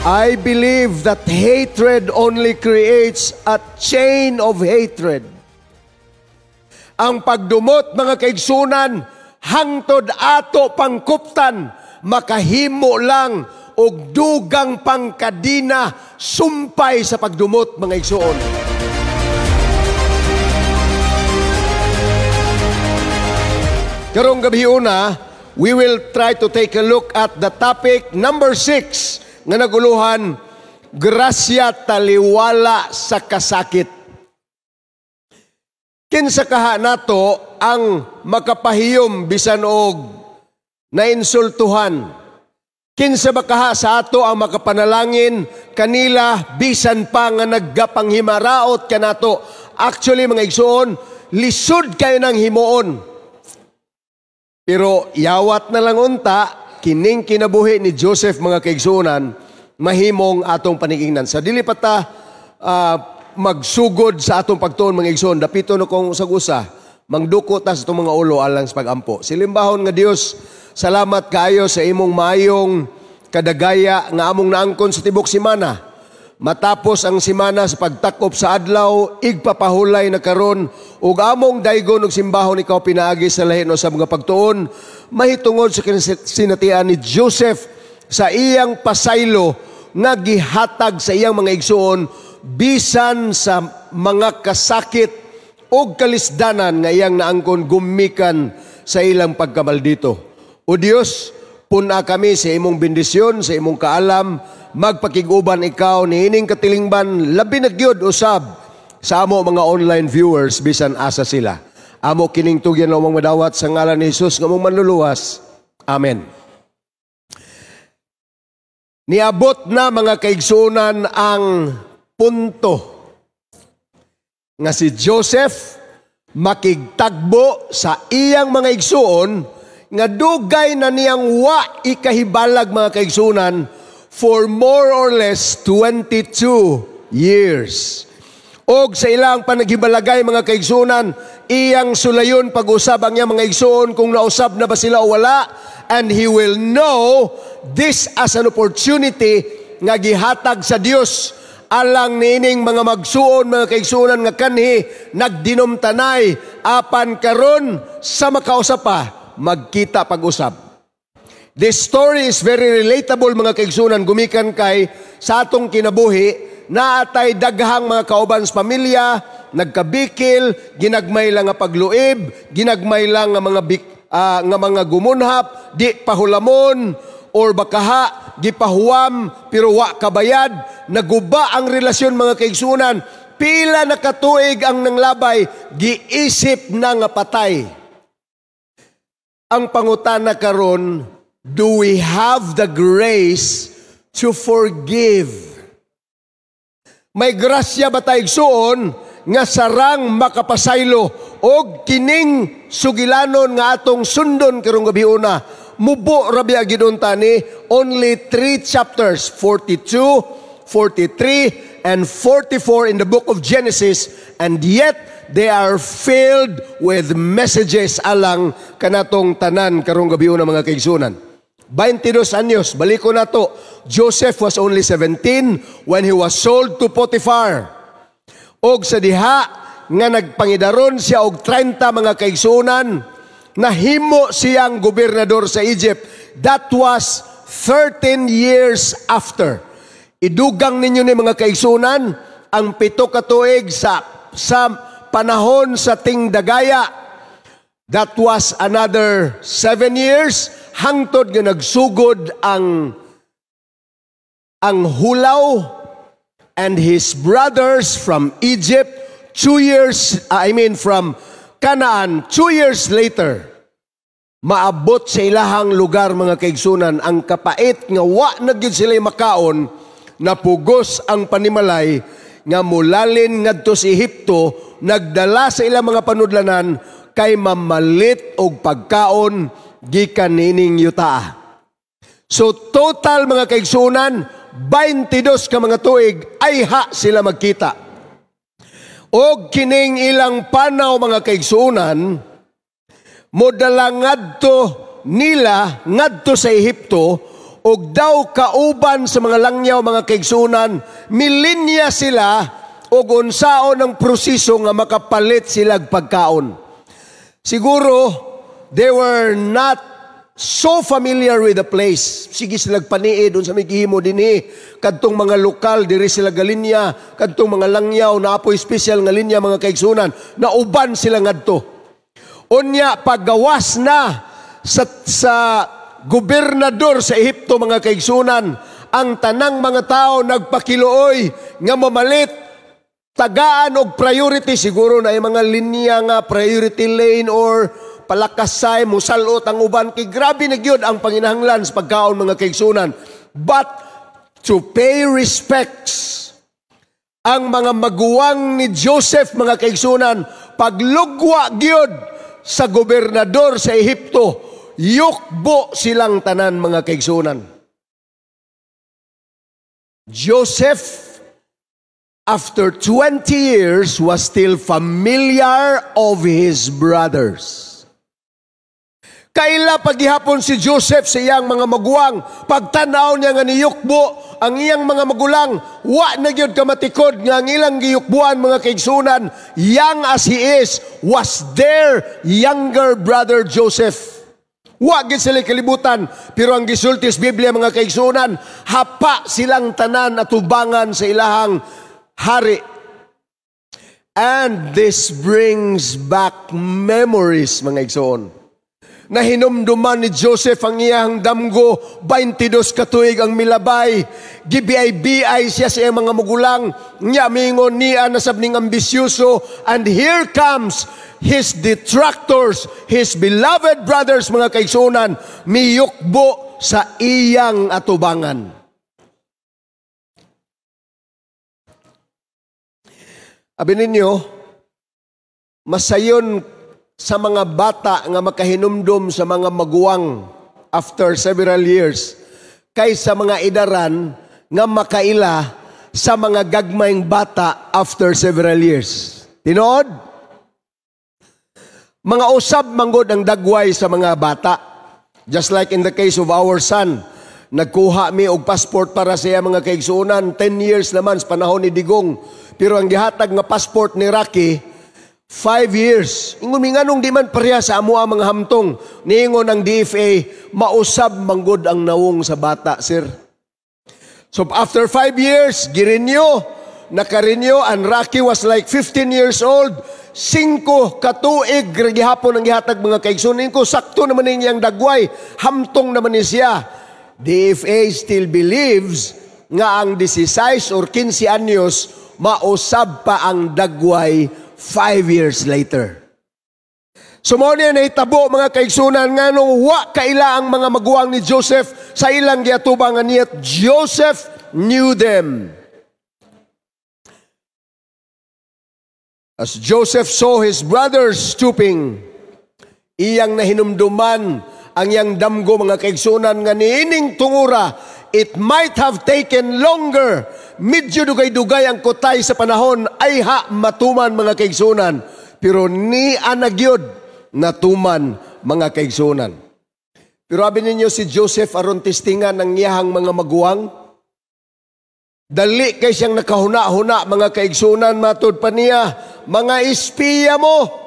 I believe that hatred only creates a chain of hatred. Ang pagdumot, mga kaigsunan, hangtod ato pangkuptan, makahimo lang og dugang pangkadina, sumpay sa pagdumot, mga igsuon. Karong gabi una, we will try to take a look at the topic number 6 nga naguluhan, grasya taliwala sa kasakit. Kinsa kaha nato ang makapahiyom bisan og nainsultuhan? Kinsa ba kaha sa ato ang makapanalangin kanila bisan pa nga naggapanghimaraot kanato? Actually, mga igsuon, lisod kayo ng himuon. Pero yawat na lang unta kining kinabuhi ni Joseph, mga kaigsuonan, mahimong atong panigingnan. Sa dili pa ta magsugod sa atong pagtuon, mga igsuon, dapito no kong usag-usa, mangduko ta sa atong mga ulo alang sa pagampo. Silimbahon nga Dios, salamat kaayo sa imong maayong kadagaya nga among naangkon sa tibok semana. Matapos ang semana sa pagtakop sa adlaw, igpapahulay na karon ug among daygon og simbahon ikaw pinaagi sa lahi no sa mga pagtuon, mahitungod sa sinatian ni Joseph sa iyang pasaylo nga gihatag sa iyang mga igsuon bisan sa mga kasakit ug kalisdanan nga iyang naangkon gumikan sa ilang pagkamaldito. O Dios, puna kami sa imong bendisyon, sa imong kaalam, magpakig-uban ikaw niining katilingban, labi na gyud usab sa amo mga online viewers bisan asa sila. Amo kining tugyan lamang madawat sa ngalan ni Jesus nga among manluluwas. Amen. Niabot na, mga kaigsuonan, ang punto nga si Joseph makigtagbo sa iyang mga igsuon nga dugay na niyang wa ikahibalag, mga kaigsuonan, for more or less 22 years. Og sa ilang panaghibalagay, mga kaigsuonan, iyang sulayon pag-usab ang iyang mga igsuon kung nausab na ba sila o wala, and he will know this as an opportunity nga gihatag sa Dios alang niining mga magsuon, mga kaigsuonan, nga kanhi nagdinumtanay apan karon sa makausap pa magkita pag-usab. This story is very relatable, mga kaigsuonan, gumikan kay sa atong kinabuhi naatay daghang mga kauban sa pamilya nagkabikil, ginagmay lang nga pagluib, ginagmay lang nga mga nga mga gumunhap, di pahulamon or bakaha gipahuwam pero wa kabayad, naguba ang relasyon, mga kaigsuonan. Pila na katuig ang nanglabay, giisip na nga patay. Ang pangutana karon, do we have the grace to forgive? May grasya ba tayo, igsuon, nga sarang makapasaylo og kining sugilanon nga atong sundon karong gabi una? Mubo ra biya gid unta ni, only 3 chapters, 42, 43, and 44 in the book of Genesis, and yet they are filled with messages alang kanatong tanan karong gabi una, mga kaigsuonan. 22 anyos, baliko na to. Joseph was only 17 when he was sold to Potiphar. Og sa diha nga nagpangidaron siya og 30, mga kaigsuonan, nahimo siyang gobernador sa Egypt. That was 13 years after. Idugang ninyo ni, mga kaigsuonan, ang 7 ka tuig sa panahon sa tingdagaya. That was another 7 years hangtod nga nagsugod ang hulaw and his brothers from Egypt 2 years, I mean, from Canaan 2 years later, maabot sa ilahang lugar, mga kaigsunan, ang kapait nga wa na gyud sila makaon, napugos ang panimalay nga mulalin ngadto sa Ehipto, nagdala sa ilang mga panudlanan kay mamalit og pagkaon gikan niining yuta. So total, mga kaigsunan, 22 ka mga tuig ay ha sila magkita. Og kining ilang panaw, mga kaigsunan, modala ngadto nila ngadto sa Ehipto Og daw kauban sa mga langyaw, mga kaigsunan, milinya sila og unsaon ang proseso nga makapalit sila pagkaon. Siguro, they were not so familiar with the place. Sige sila paniid unsa may gihimo dinhi. Kadtong mga lokal diri sila galinya, kadtong mga langyaw na apoy special nga linya, mga kaigsunan, nauban sila ngadto. Unya paggawas na sa gobernador sa Ehipto, mga kaigsunan, ang tanang mga tao nagpakiluoy nga mamalit, tagaan og priority. Siguro na mga linya nga priority lane or palakasay musalot ang uban kay grabe na gyud ang panginahanglan sa pagkaon, mga kaigsunan. But to pay respects ang mga maguwang ni Joseph, mga kaigsunan, paglugwa gyud sa gobernador sa Ehipto, yukbo silang tanan, mga kaigsunan. Joseph, after 20 years, was still familiar of his brothers. Kaila pagihapon si Joseph sa iyang mga maguwang. Pagtanaw niya nga niyukbo ang iyang mga magulang, wa na gyud kamatikod nga ang ilang giyukbuan, mga kaigsunan, young as he is, was their younger brother Joseph. Wa gyud sila kalibutan, pero ang gisulti sa Biblia, mga kaigsunan, hapa silang tanan atubangan sa ilahang hari. And this brings back memories, mga igsoon. Nahinumduman ni Joseph ang iyang damgo, 22 katuig ang milabay. Gibiay-biay siya sa iyang mga magulang. Nya mingon niya nasab ning ambisyoso. And here comes his detractors, his beloved brothers, mga kaigsunan, miyukbo sa iyang atubangan. Abi ninyo, masayon sa mga bata nga makahinumdum sa mga maguwang after several years kaysa mga idaran nga makaila sa mga gagmayng bata after several years. Tinuod? Mga usab manggod ang dagway sa mga bata. Just like in the case of our son, nagkuha mi og passport para sa iya, mga kaigsuonan, 10 years naman sa panahon ni Digong. Pero ang gihatag nga passport ni Rocky, 5 years. Ingon mi, nganong di man pareha sa amo ang mga hamtong? Niingon ang DFA, mausab manggod ang nawong sa bata, sir. So after 5 years, girenew, nakarenew, and Rocky was like 15 years old. 5 katuig gihapon ang gihatag, mga kaigsuonan ko. Sakto naman iyang dagway, hamtong naman ni siya. DFA still believes nga ang 16 or 15 anyos, mausab pa ang dagway 5 years later. So mao niya nahitabo, mga kaigsunan, nganong wa kaila ang mga maguwang ni Joseph sa ilang giatubangan niya. Joseph knew them. As Joseph saw his brothers stooping, iyang nahinumduman ang iyang damgo, mga kaigsunan, nga niining tungura, it might have taken longer. Medyo dugay-dugay ang kutay sa panahon ay ha matuman, mga kaigsunan. Pero ni anagyod natuman, mga kaigsunan. Pero abi ninyo, si Joseph aron testingan ang iyahang mga maguwang. Dali kay siyang nakahuna-huna, mga kaigsunan, matud pa niya, "Mga espiya mo.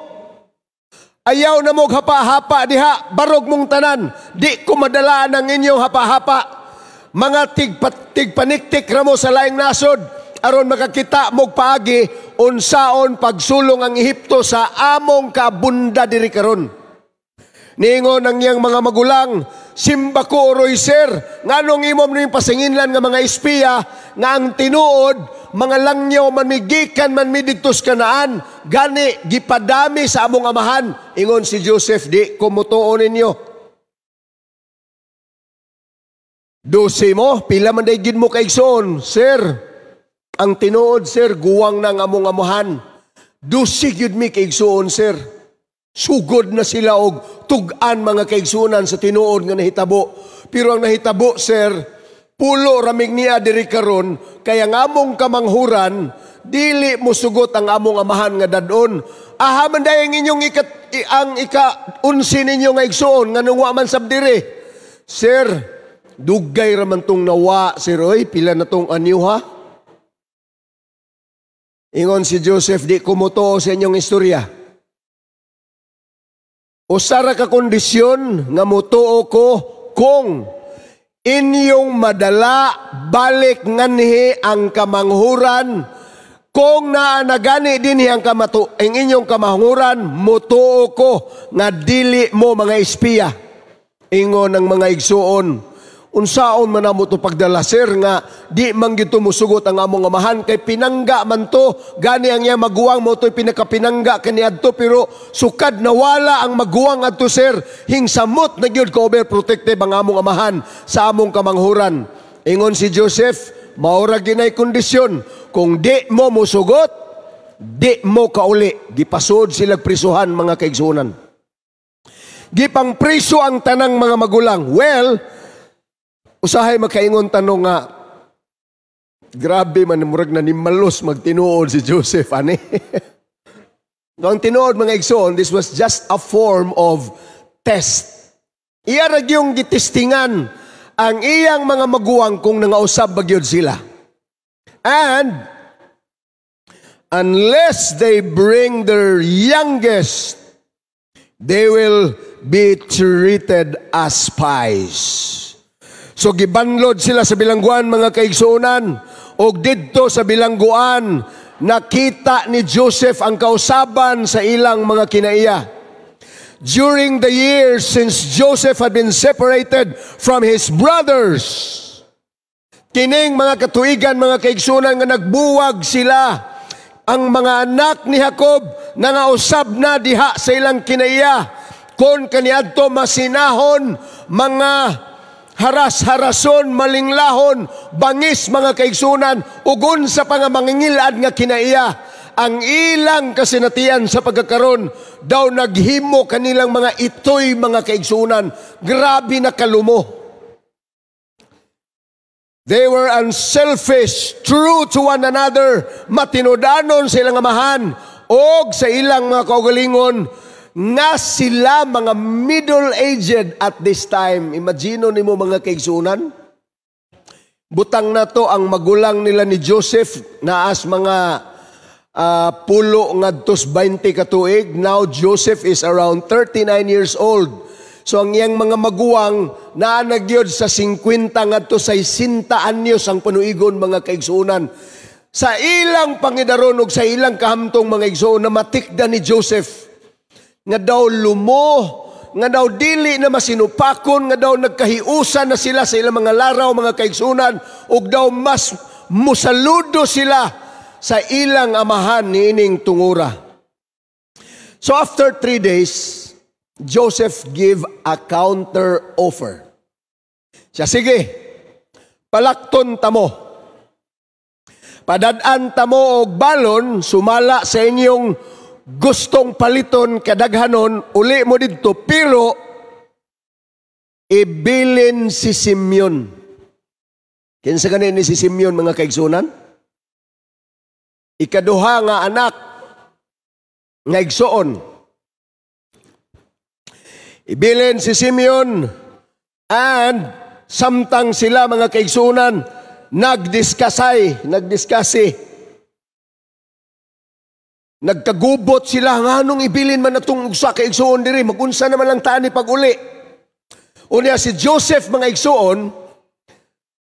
Ayaw na mo hapa-hapa diha, barog mong tanan. Di ko madalaan ang inyong hapa-hapa. Mga tigpaniktik ra mo sa laing nasod aron makakita mog paagi unsaon pagsulong ang Ehipto sa among kabunda diri karon." Niingon ang iyang mga magulang, "Simba ko oroy, sir, nganong imom ning pasinginlan nga mga espiya nga ang tinuod mga langyaw man mi, gikan man mi didto sa Kanaan, gani gipadami sa among amahan." Ingon si Joseph, "Di ko mutuo ninyo. 12 mo, pila man day gid mo kaigsoon?" "Sir, ang tinuod, sir, guwang na ang among amahan. 12 gyud mi kaigsoon, sir." Sugod na sila og tug-an, mga kaigsuonan, sa tinuod nga nahitabo. "Pero ang nahitabo, sir, pulo ramig niya diri karon, kaya ang among kamanghuran, dili mo sugot ang among amahan nga dadon. Aha man day ang inyong ang ika-unsi ninyo nga igsuon, nganong wa man sab diri?" "Sir, Dugay ra man tong nawa si Roy, pila na tong anyuha. Ingon si Joseph, "Di ko motuo sa inyong istorya. Usa ra ka kondisyon nga motuo ko, kung inyong madala balik nganhi ang kamanghuran. Kung naa na gani dinhi ang inyong kamanghuran, motuo ko nga dili mo mga espiya." Ingon ng mga igsuon, "Unsaon man namo to pagdala, sir, nga di man gyud to musugot ang among amahan kay pinangga man to gani ang iyang maguwang mo to'y pinakapinangga kaniadto, pero sukad nawala ang maguwang adto, sir, hingsamot na gyud ka overprotective ang among amahan sa among kamanghuran." Ingon si Joseph, "Mao ra ginay kondisyon. Kung di mo musugot, di mo kauli." Gipasod sila prisuhan, mga kaigsuonan. Gipang priso ang tanang mga magulang. Well, usahay makaingon tanong nga grabe man, murag na nimalos magtinuod si Joseph ani. Ang tinuod, mga igsoon, this was just a form of test. Iya ra yung gitistingan ang iyang mga maguwang kung nangausab ba gyud sila. And unless they bring their youngest, they will be treated as spies. So gibanlod sila sa bilangguan, mga kaigsuonan, og didto sa bilangguan nakita ni Joseph ang kausaban sa ilang mga kinaiya. During the years since Joseph had been separated from his brothers, kining mga katuigan, mga kaigsuonan, nga nagbuwag sila, ang mga anak ni Jacob nangausab na diha sa ilang kinaiya. Kon kaniadto masinahon, mga haras-harason, malinglahon, bangis, mga kaigsuonan, ugon sa pa nga mangingilad nga kinaiya. Ang ilang kasinatian sa pagkakaron daw naghimo kanilang mga itoy, mga kaigsuonan. Grabe na kalumo. They were unselfish, true to one another, matinudanon sa ilang amahan og sa ilang mga kaugalingon nga sila mga middle-aged at this time. Imagine nimo, mga kaigsuonan. Butang na to ang magulang nila ni Joseph naas mga pulo ngadtos 20 katuig. Now Joseph is around 39 years old. So ang iyang mga maguwang naa na gyud sa 50 ngadto sa 60 anyos ang panuigon, mga kaigsuonan. Sa ilang pangidaron ug sa ilang kahamtong, mga igsoon, na matikda ni Joseph nga daw lumo, nga daw dili na masinupakon, nga daw nagkahiusan na sila sa ilang mga laraw, mga kaigsuonan, ug daw mas musaludo sila sa ilang amahan niining tungura. So after 3 days, Joseph give a counter offer. Siya, "Sige, palakton tamo. Padad-an tamo og balon sumala sa inyong gustong paliton kadaghanon, uli mo didto, pero ibilin si Simeon." Kinsa gani ni si Simeon, mga kaigsuonan? Ikaduha nga anak nga igsoon. Ibilin si Simeon, and samtang sila, mga kaigsuonan, nagdiskasay, nagdiskasi. Nagkagubot sila, nganong ibilin man natong usa ka igsuon diri, magunsa naman lang tani pag uli. Unya si Joseph, mga igsuon,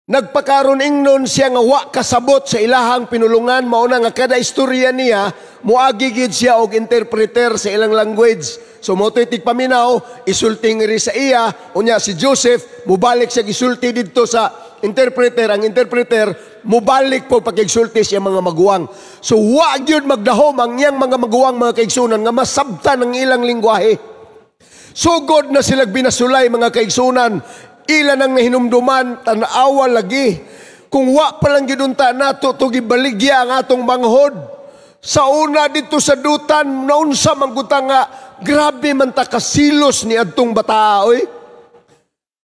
nagpakaron ingnon siya nga wa kasabot sa ilahang pinulungan, mao na nga kada istorya niya moagi gid siya og interpreter sa ilang language. So mo to'y tigpaminaw, isulti ngiri sa iya, unya si Joseph mubalik siya isulti didto sa interpreter, ang interpreter mubalik po pagigsulti siya mga maguwang. So wa gyud magdahom ang iyang mga maguwang, mga kaigsuonan, nga masabtan ang ilang lingwahe. Sugod na sila binasulay, mga kaigsuonan, ila nang nahinumduman, tan-awa lagi. Kung wa pa lang gyud unta nato to gibaligya ang atong manghod. Sa una dito sa Dotan, naunsa man gud nga grabe man ta kasilos ni adtong bataa oy.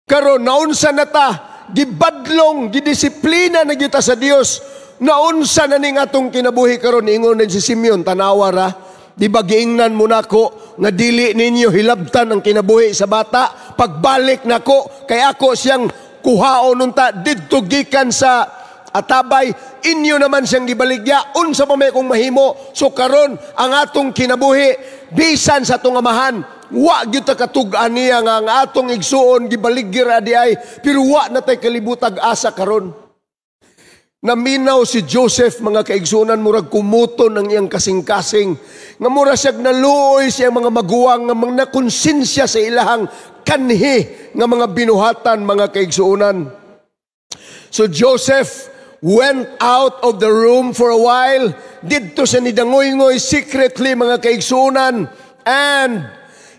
Karon naunsa na ta, gibadlong, gidisiplina na gyud ta sa Dios. Naunsa na ning atong kinabuhi karon? Ingon din si Simeon, "Tanawa ra. Di ba giingnan mo nako nga dili ninyo hilabtan ang kinabuhi sa bata pagbalik nako, kay ako siyang Kuhaon unta didto gikan sa atabay, inyo naman siyang gibaligya. Unsa pa may kong mahimo? So karon ang atong kinabuhi bisan sa atong amahan, wa gyud ta katug-an niya nga ang atong igsuon gibaligya di ay, pero wa na tay kalibutag asa karon. Naminaw si Joseph, mga kaigsunan, murag kumuton ang iyang kasing-kasing. Nga mura siyag naluoy siyang mga maguwang nga mga nakonsensya sa ilahang kanhi nga mga binuhatan, mga kaigsuonan. So Joseph went out of the room for a while. Didto sa nidangoy-ngoy secretly, mga kaigsuonan. And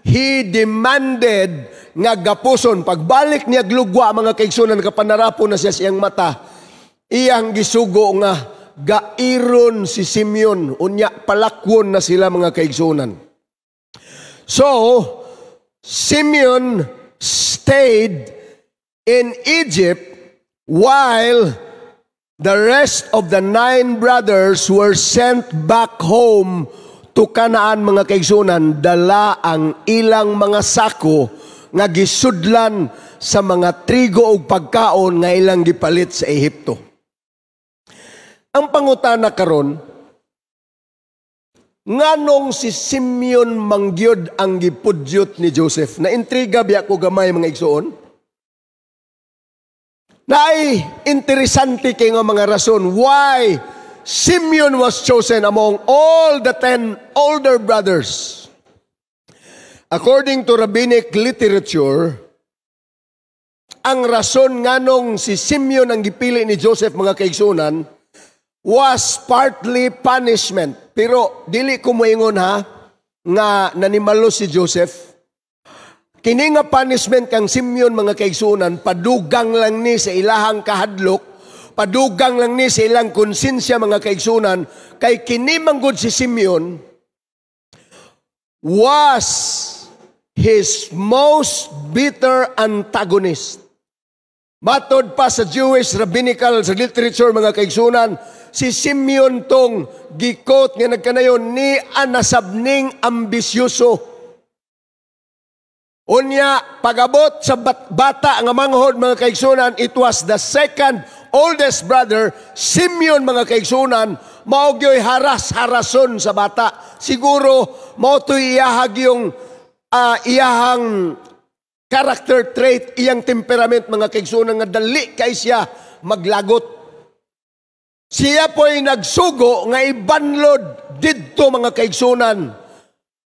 he demanded nga gapuson. Pagbalik niya glugwa, mga kaigsuonan, kapanarapo na siya sa iyang mata. Iyang gisugo nga gairon si Simeon, unya palakwon na sila, mga kaigsuonan. So Simeon stayed in Egypt while the rest of the nine brothers were sent back home to Canaan, mga kaigsuonan, dala ang ilang mga sako nga gisudlan sa mga trigo ug pagkaon nga ilang gipalit sa Ehipto. Ang pangutana karon, nganong si Simeon mangyod ang gipudyot ni Joseph? Na intriga biya ko gamay, mga igsoon? Naay interesante kay nga mga rason why Simeon was chosen among all the 10 older brothers. According to rabbinic literature, ang rason nganong si Simeon ang gipili ni Joseph, mga kaigsunan, was partly punishment. Pero dili ko moingon ha nga nanimalo si Joseph. Kini nga punishment kang Simeon, mga kaigsunan, padugang lang ni sa ilahang kahadlok, padugang lang ni sa ilang konsensya, mga kaigsunan, kay kini manggod si Simeon was his most bitter antagonist. Matod pa sa Jewish rabbinical sa literature, mga kaigsunan, si Simeon tong gikot nga nagkanayon ni anasabning ambisyoso. Unya, pagabot sa bata nga manghod, mga kaigsunan, it was the second oldest brother, Simeon, mga kaigsunan, mao gyoy haras-harason sa bata. Siguro, mao to'y iyahag yung iyahang character trait, iyang temperament, mga kaigsunan, nga dali kay siya maglagot. Siya po'y nagsugo nga ibanlod didto, mga kaigsunan,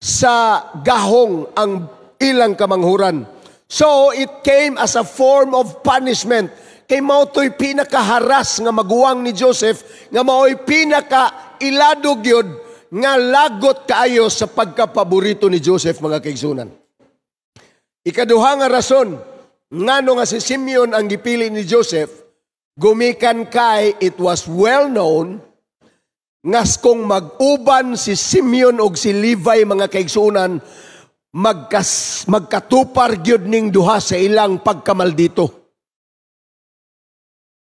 sa gahong ang ilang kamanghuran. So it came as a form of punishment. Kay mao to'y pinakaharas nga maguwang ni Joseph, nga mao'y pinaka ilado gyud nga lagot kaayo sa pagkapaborito ni Joseph, mga kaigsunan. Ikaduha nga rason ngano nga si Simeon ang gipili ni Joseph, gumikan kay it was well known ngas kung mag-uban si Simeon og si Levi, mga kaigsunan, magkatupar gyud ning duha sa ilang pagkamaldito.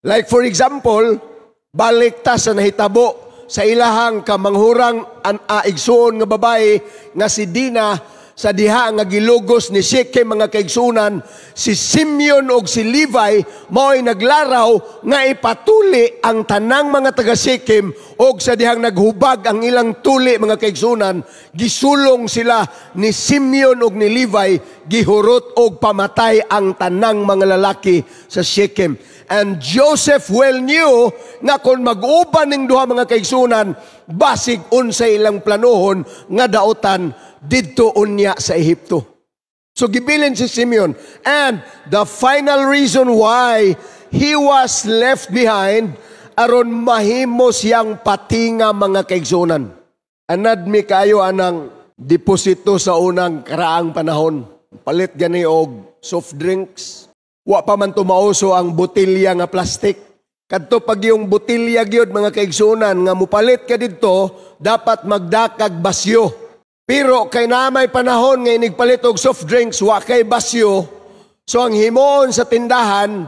Like for example, balik ta sa nahitabo sa ilahang kamanghurang an igsuon nga babae nga si Dina sa diha nga gilugos ni Shechem, mga kaigsunan. Si Simeon og si Levi mao'y naglaraw nga ipatuli ang tanang mga taga Shechem, og sa dihang naghubag ang ilang tuli, mga kaigsunan, gisulong sila ni Simeon og ni Levi, gihurot og pamatay ang tanang mga lalaki sa Shechem. And Joseph well knew nga kung mag-uban ning duha, mga kaigsunan, basig unsay ilang planohon nga daotan didto unya sa Ehipto. So gibilin si Simeon. And the final reason why he was left behind, aron mahimo siyang patinga, mga kaigsunan. Anad mi kayo anang deposito sa unang karaang panahon. Palit gani og soft drinks. Wa pa man tumauso ang botelya nga plastic. Kadto pag yung botelya gyud, mga kaigsunan, nga mupalit ka didto, dapat magdakag basyo. Pero kay na may panahon nga inigpalit og soft drinks, wa kay basyo. So ang himuon sa tindahan,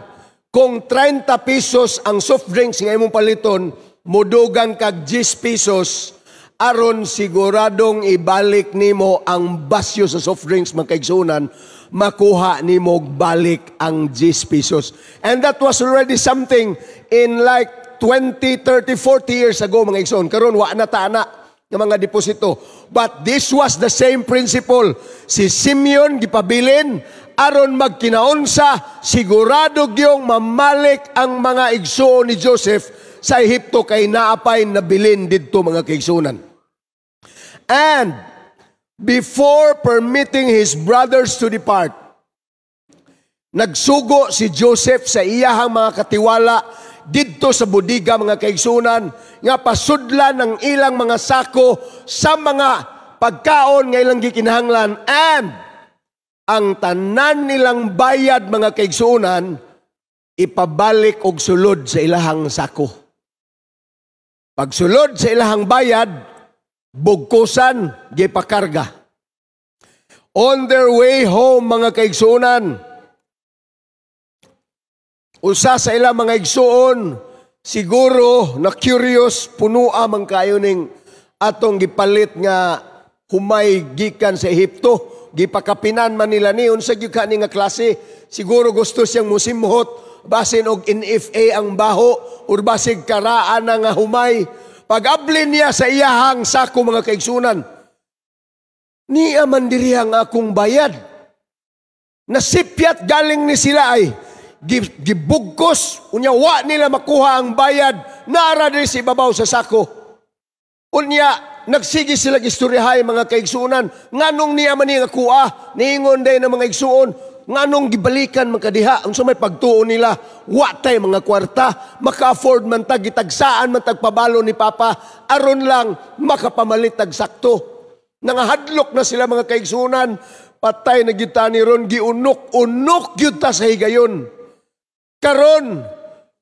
kung 30 pesos ang soft drinks nga imong paliton, mudugang kag 10 pesos aron siguradong ibalik nimo ang basyo sa soft drinks, mga kaigsunan. Makuha nimo balik ang 10 pesos. And that was already something in like 20, 30, 40 years ago, mga igsoon. Karon wa na ta ana ng mga deposito. But this was the same principle. Si Simeon gipabilin aron magkinaunsa, sigurado gyung mamalik ang mga igsoon ni Joseph sa Ehipto kay naapay nabilin didto, mga kaigsuonan. And before permitting his brothers to depart, nagsugo si Joseph sa iyahang mga katiwala didto sa bodega, mga kaigsunan, nga pasudlan ng ilang mga sako sa mga pagkaon nga ilang gikinahanglan, and ang tanan nilang bayad, mga kaigsunan, ipabalik og sulod sa ilahang sako. Pagsulod sa ilahang bayad, bugkusan gipakarga. On their way home, mga kaigsunan, usa sa ilang mga igsuon, siguro na curious, punua man kayo ning atong gipalit nga humay gikan sa Ehipto. Gipakapinan man nila ni, unsa gyud ka ni nga klase. Siguro gusto siyang musimhot, basin og NFA ang baho or basig karaan na nga humay. Pag-abli niya sa iyahang sako, mga kaigsunan, "Nia man diri ang akong bayad." Nasipyat galing ni sila ay gibugkos, unya wa nila makuha ang bayad, naara diri sa ibabaw sa sako. Unya nagsige sila gistoryahay, mga kaigsuonan, nganong niya man nga kuha. Niingon day ng mga igsuon, "Nganong gibalikan man kadiha? Unsa may pagtuo nila, wa tay mga kwarta? Maka-afford man ta, gitagsaan man tagpabalo ni Papa aron lang makapamalit tag sakto." Nangahadlok na sila, mga kaigsuonan. "Patay na gyud ta ni ron, giunok-unok gyud ta sa higayon." Karon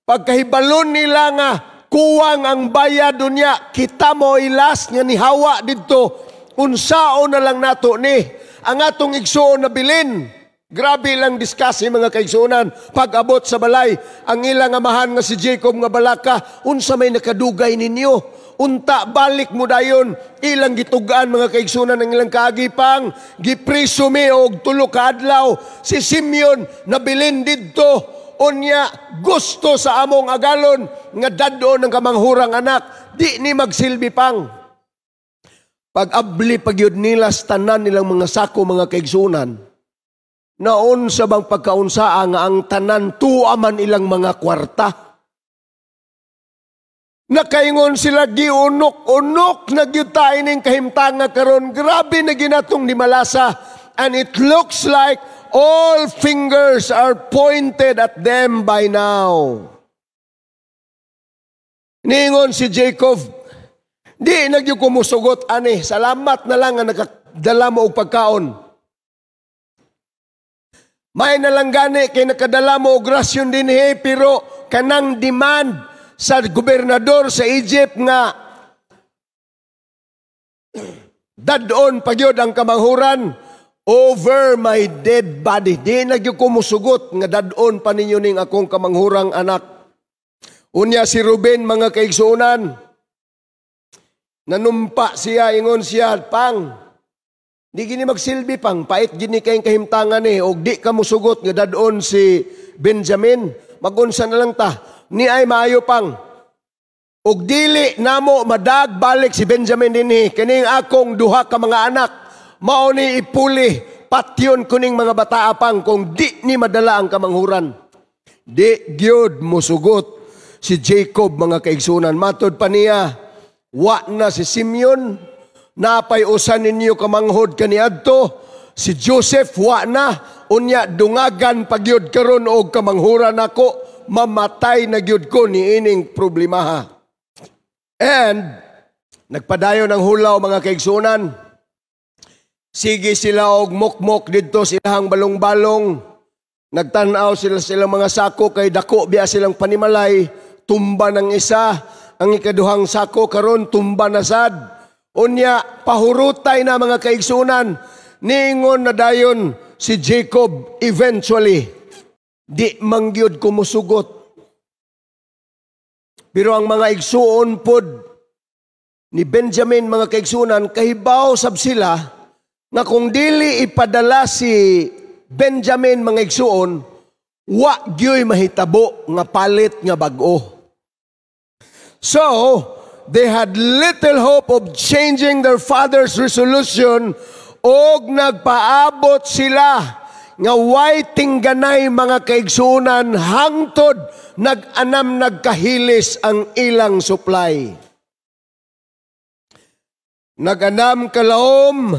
pagkahibalon nila nga kuwang ang bayad, unya kita mo ilas nga nihawa didto, unsao na lang nato ni, ang atong igsuon na bilin. Grabe lang discuss, mga kaigsuonan. Pag-abot sa balay, ang ilang amahan nga si Jacob nga balaka, "Unsa may nakadugay ninyo? Unta balik mo dayon." Ilang gitugaan, mga kaigsuonan, ang ilang kaagipang. "Gipriso mi og 3 ka adlaw. Si Simeon nabilin didto. Unya gusto sa among agalon nga dad-on ng kamanghurang anak. Di ni magsilbi pang." Pag-abli pagyud nila sa tanan nilang mga sako, mga kaigsunan, naon sa bang pagkaunsaa nga ang tanan tuwa man ilang mga kwarta. Nakaingon sila, "Giunok-unok na gyud ta ining kahimtanga karon. Grabe na ginatong ni malasa." And it looks like all fingers are pointed at them by now. Niingon si Jacob, "Di na gyud ko musugot ani. Salamat na lang nga nakadala mo og pagkaon. May na lang gani kay nakadala mo og rasyon dinhi, pero kanang demand sa gobernador sa Egypt nga dad-on pagyod ang kamanghuran, over my dead body. Di na gyud ko musugot nga dad-on pa ninyo ning akong kamanghurang anak." Unya si Ruben, mga kaigsuonan, nanumpa siya, ingon siya, "Pang, di gini magsilbi pang, pait gini kayong kahimtangan ni, og di ka musugot nga dad-on si Benjamin, magunsa na lang ta, ni ay maayo pang. Og dili namo madag balik si Benjamin dinhi, kining akong duha ka mga anak, mao ni ipuli, patyon kuning mga bataa pang kung di ni madala ang kamanghuran." Di gyud musugot si Jacob, mga kaigsunan. Matod pa niya, "Wa na si Simeon, napay usa ninyo kamanghod kaniadto, si Joseph wa na, unya dungagan pagyud karon og kamanghuran nako, mamatay na gyud ko niining problemaha." And nagpadayon ang hulaw, mga kaigsunan. Sige sila og mukmok didto sa ilahang balong-balong. Nagtan-aw sila silang mga sako kay dako biya silang panimalay. Tumba ng isa, ang ikaduhang sako karon tumba na sad. Unya pahurutay na, mga kaigsunan. Niingon na dayon si Jacob eventually, "Di mangyud ko musugot." Pero ang mga igsuon pod ni Benjamin, mga kaigsunan, kahibaw sab sila nga kung dili ipadala si Benjamin, mga igsuon, wa gyoy mahitabo nga palit nga bag-o. So, they had little hope of changing their father's resolution og nagpaabot sila nga way tingganay, mga kaigsuonan, hangtod nag-anam nagkahilis ang ilang supply. Nag-anam kalaom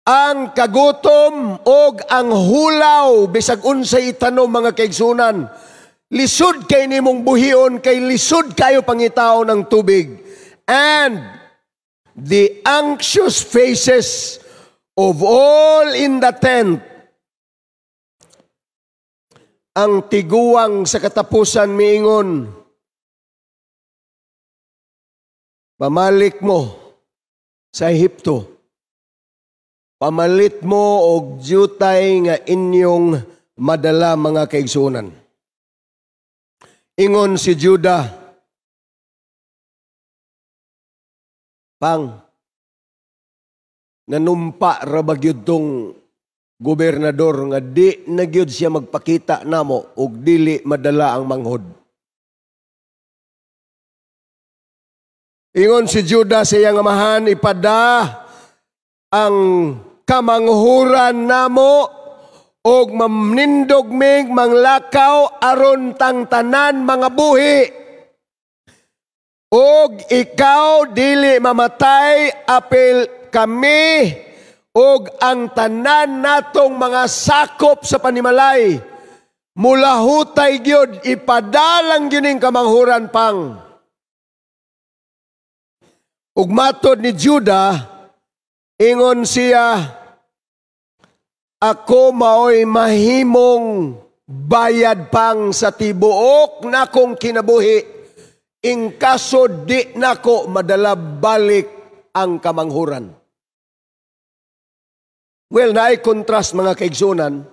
ang kagutom og ang hulaw. Bisag unsay itanom, mga kaigsuonan, lisod kay nimong buhion kay lisod kayo pangitaon ng tubig. And the anxious faces of all in the tent. Ang tiguang sa katapusan miingon, "Pamalik mo sa Ehipto. Pamalit mo og jutay nga inyong madala," mga kaigsuonan. Ingon si Judah, "Pang, nanumpa ra ba gyud tong gobernador nga di na gyud siya magpakita namo og dili madala ang manghod." Ingon si Judah sa iyang amahan, "Ipada ang kamanghuran namo og mamnindog mig manglakaw aron tang tanan mga buhi. Og ikaw dili mamatay apil kami og ang tanan natong mga sakop sa panimalay. Mulahutay gyud, ipadalang gyud ning kamanghuran, pang." Ug matod ni Judah, ingon siya, "Ako maoy mahimong bayad, pang, sa tibuok nakong kinabuhi in kaso di nako madala balik ang kamanghuran." Well, naay contrast, mga kaigsunan.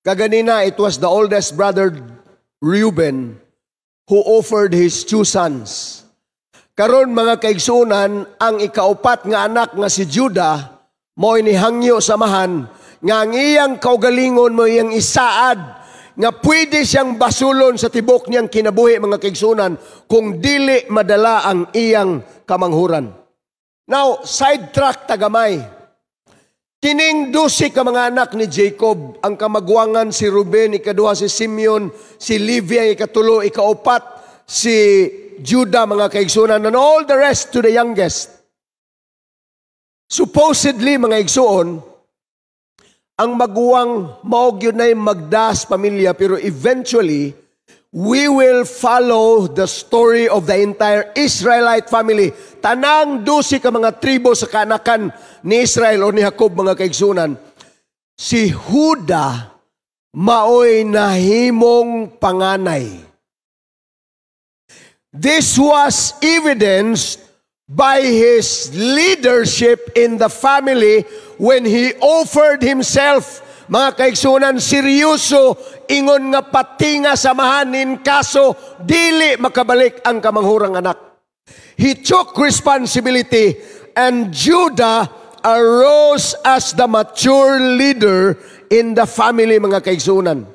Kaganina, it was the oldest brother, Reuben, who offered his two sons. Karon, mga kaigsunan, ang ikaupat nga anak nga si Judah mo'y nihangyo sa amahan nga ang iyang kaugalingon mo iyang isaad nga pwede siyang basulon sa tibok niyang kinabuhi, mga kaigsunan, kung dili madala ang iyang kamanghuran. Now, sidetrack tagamay. Kining 12 ka mga anak ni Jacob, ang kamagwangan si Ruben, ikaduha si Simeon, si Levi ang ikatulo, ikaupat si Judah, mga kaigsunan, and all the rest to the youngest. Supposedly, mga igsuon, ang maguwang mao gyud nay magdas pamilya, pero eventually we will follow the story of the entire Israelite family. Tanang 12 ka mga tribo sa kaanakan ni Israel o ni Jacob, mga kaigsunan. Si Judah maoy nahimong panganay. This was evidenced by his leadership in the family when he offered himself, mga kaigsunan, seryoso, ingon nga patinga sa amahan in kaso dili makabalik ang kamanghurang anak. He took responsibility and Judah arose as the mature leader in the family, mga kaigsunan.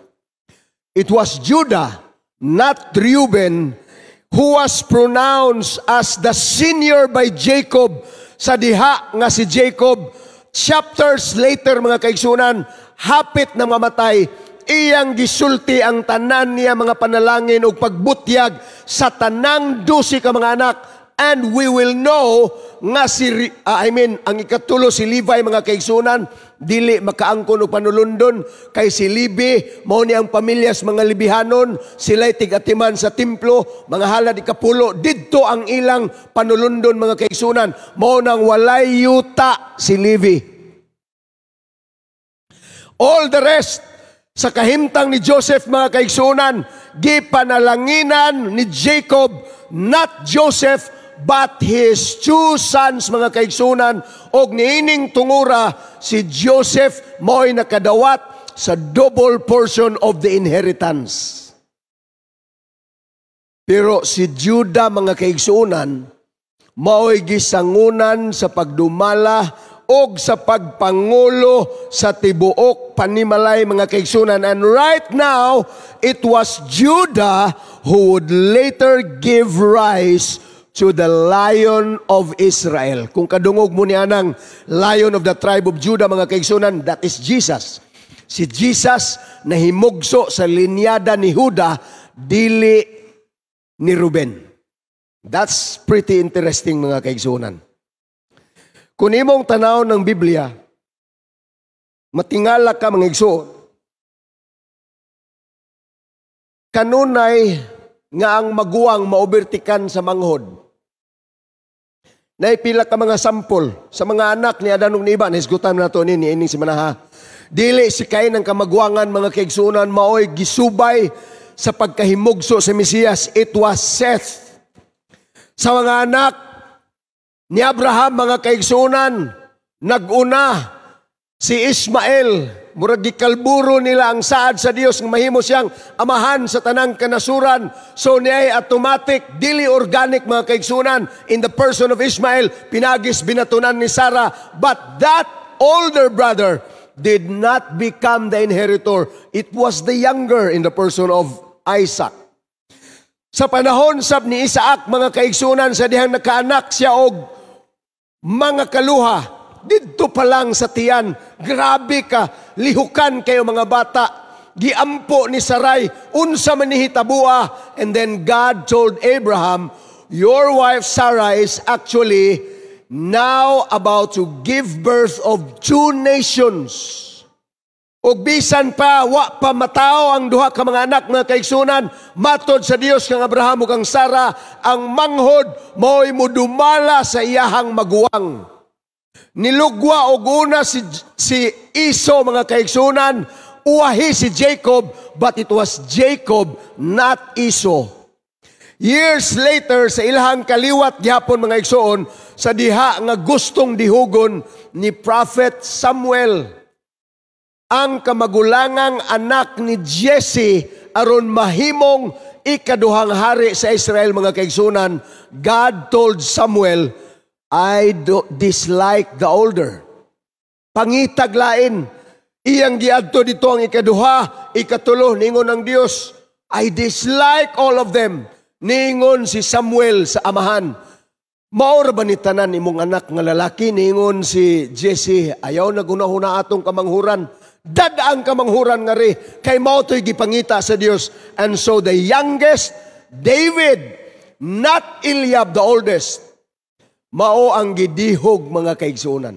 It was Judah, not Reuben, who was pronounced as the senior by Jacob sa diha nga si Jacob, chapters later, mga kaigsunan, hapit na mamatay, iyang gisulti ang tanan niya mga panalangin ug pagbutyag sa tanang 12 ka mga anak. And we will know nga si I mean, ang ikatulo si Levi, mga kaigsunan, dili makaangkon og panulundon kay si Levi mao ni ang pamilya sa mga Lebihanon. Sila'y tig-atiman sa templo, mga halad ikapulo, didto ang ilang panulundon, mga kaigsunan. Mao nang walay yuta si Levi. All the rest, sa kahimtang ni Joseph, mga kaigsunan, gipanalanginan ni Jacob not Joseph but his two sons, mga kaigsunan, og niining tungura si Joseph mo'y nakadawat sa double portion of the inheritance. Pero si Judah, mga kaigsunan, mao'y gisangunan sa pagdumala og sa pagpangulo sa tibuok panimalay, mga kaigsunan. And right now, it was Judah who would later give rise to the Lion of Israel. Kung kadungog mo ni anang Lion of the tribe of Judah, mga kaigsunan, that is Jesus. Si Jesus nahimugso sa linyada ni Judah, dili ni Ruben. That's pretty interesting, mga kaigsunan. Kung imong tanaw ng Biblia, matingala ka, mga igsoon, kanunay nga ang maguwang maobertikan sa manghod. Naipila ka mga sampol sa mga anak ni Adan ug ni Eva, nahisgutan na to ni ining si Manaha. Dili si Cain ang kamaguwangan, mga kaigsunan, maoy gisubay sa pagkahimugso sa Mesiyas. It was Seth. Sa mga anak ni Abraham, mga kaigsunan, naguna si Ismael. Murag gikalburo nila ang saad sa Dios nga mahimo siyang amahan sa tanang kanasuran. So niya automatic, dili organic, mga kaigsunan, in the person of Ismael, pinagis binatunan ni Sarah. But that older brother did not become the inheritor. It was the younger in the person of Isaac. Sa panahon sab ni Isaac, mga kaigsunan, sa dihang nakaanak siya og mga kaluha, didto pa lang sa tiyan, grabe ka, lihukan kayo mga bata. Giampo ni Sarai, unsa man ni hitabua. And then God told Abraham, "Your wife Sarah is actually now about to give birth of two nations." Og bisan pa wa pa matawo ang duha ka mga anak, mga kaigsunan, matod sa Dios kang Abraham ug kang Sara, ang manghod mao'y mudumala sa iyahang maguwang. Nilugwa og una si Esau, mga kaigsunan, uwahi si Jacob, but it was Jacob, not Esau. Years later, sa ilahang kaliwat gihapon, mga igsoon, sa diha nga gustong dihugon ni Prophet Samuel ang kamagulangang anak ni Jesse aron mahimong ikaduhang hari sa Israel, mga kaigsunan, God told Samuel, "I do dislike the older. Pangitag lain." Iyang giadto dito ang ikaduha, ikatulo, ningon ang Dios, "I dislike all of them." Ningon si Samuel sa amahan, "Mao ra ba ni tanan imong anak nga lalaki?" Ningon si Jesse, "Ayaw na gunahuna atong kamanghuran. Dad ang kamanghuran nga ri, kay mao to'y gipangita sa Dios." And so the youngest, David, not Eliab the oldest, mao ang gidihog, mga kaigsuonan.